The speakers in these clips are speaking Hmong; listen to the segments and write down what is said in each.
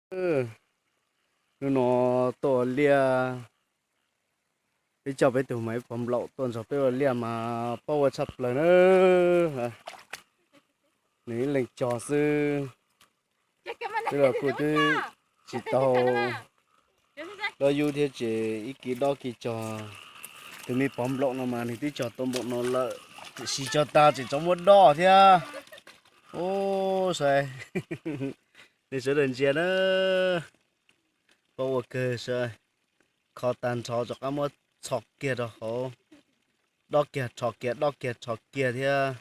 Hnub no tuaj ua liaj, peb coj peb tus maim pov nplaum tuaj nrog peb ua liaj mas paub ua tshaj plaws na. Nws ib leeg cog xwb, twb los kuj twb tsis tau dob yub thiab ces ib kis dob kis cog. Tus me pov nplaum no mas nws twb cog tau npaum no lawm, tiam sis cog tag tseem tseem muab dob thiab. Ub, saib, nej sawv daws ntsia na, paub ua kawg saib. Kho tag nrho rov qab muab txhos kiag rau hauv, dob kiag rho kiag, dob kiag rho kiag thiab.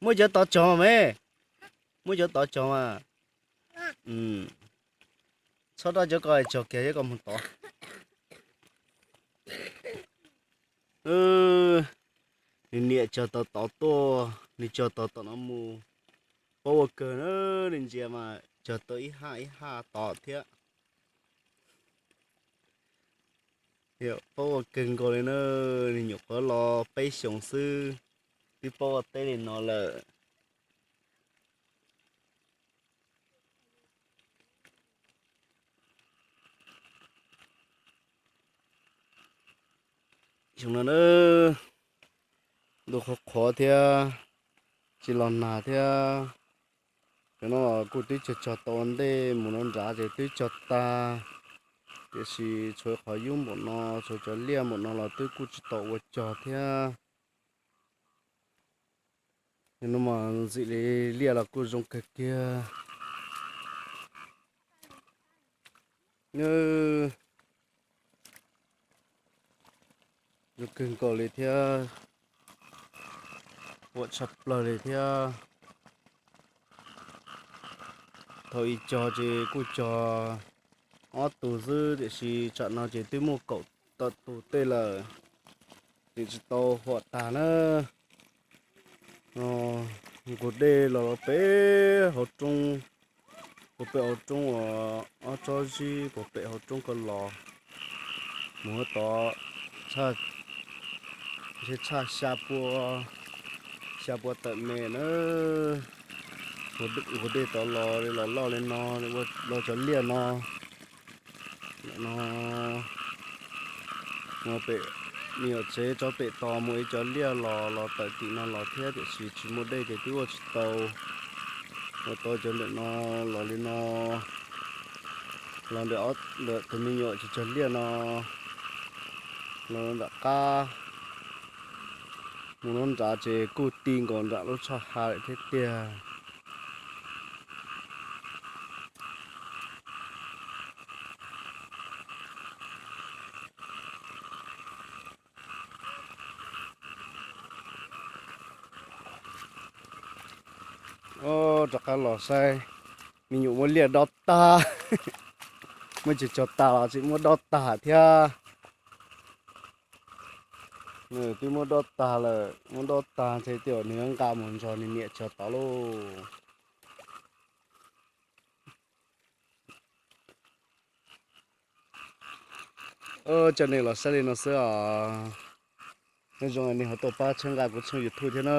Muab cov tod cog me, muab cov tod cog mas. Txhob dob cov ko, cog kiag cov ko mus tod. Nws niam cog tod tod tuaj, nws cog tod tom no mus. Paub ua kawg na, nej ntsia mas cog tau ib haj ib haj tod thiab. Paub ua kawg nkaus li na, nws nyuam qhuav los peb xyoos xwb, twb paub ua teb li no lawm. Xyoo no na, ntuj qhuav qhuav thiab, tsis los nag thiab. Cov no kuj twb cog cog tau ua ntej, mus no nrad ces twb cog tag, tiam sis tshuav qhov yub npaum no, tshuav cov liaj npaum no los twb kuj tsis tau ua cog thiab. No mas ntxim li liaj los kuj zoo kawg kiag. Zoo kawg nkaus li thiab, huam tshaj plaws li thiab. Thaum ub cog ces kuj cog ob tug xwb, tiam sis tsam no ces twb muaj kaum tawm tus tej lawm, ces tsis tau huam tag na. Nqus dej los pem hauv roob, puag pem hauv roob uas ob tsob zib puag pem hauv roob ko los, mus tod tshaj xya pua, xya pua tawm mev na. Nqus dej tod los li los loj li no, los cov liaj no. No, pem me nyuam tsev tso pem tos mus ib cov liaj los los tawm tim no los thiab, tiam sis tsis muaj dej ces twb ua tsis tau. Ua tau cov ntawm no los li no, los ntawm tus me nyuam cov cog liaj no los nram qab, mus nram nrad ces kuj ti nkaus nram lub tshoj ha lawm thiab tiag. Rov qab los saib, me nyuam muab liaj dob tag, muab cog cog tag los tseem muab dob tag thiab. Nws twb muab dob tag lawm, muab dob tag ntshe tej zaum nws nqa mus nrog nws niam cog tod lauj. Coj nej los saib li no xwb os. Nyob zoo nej ho tuaj pab txhawb nqa kuv tshooj YouTube thiab na.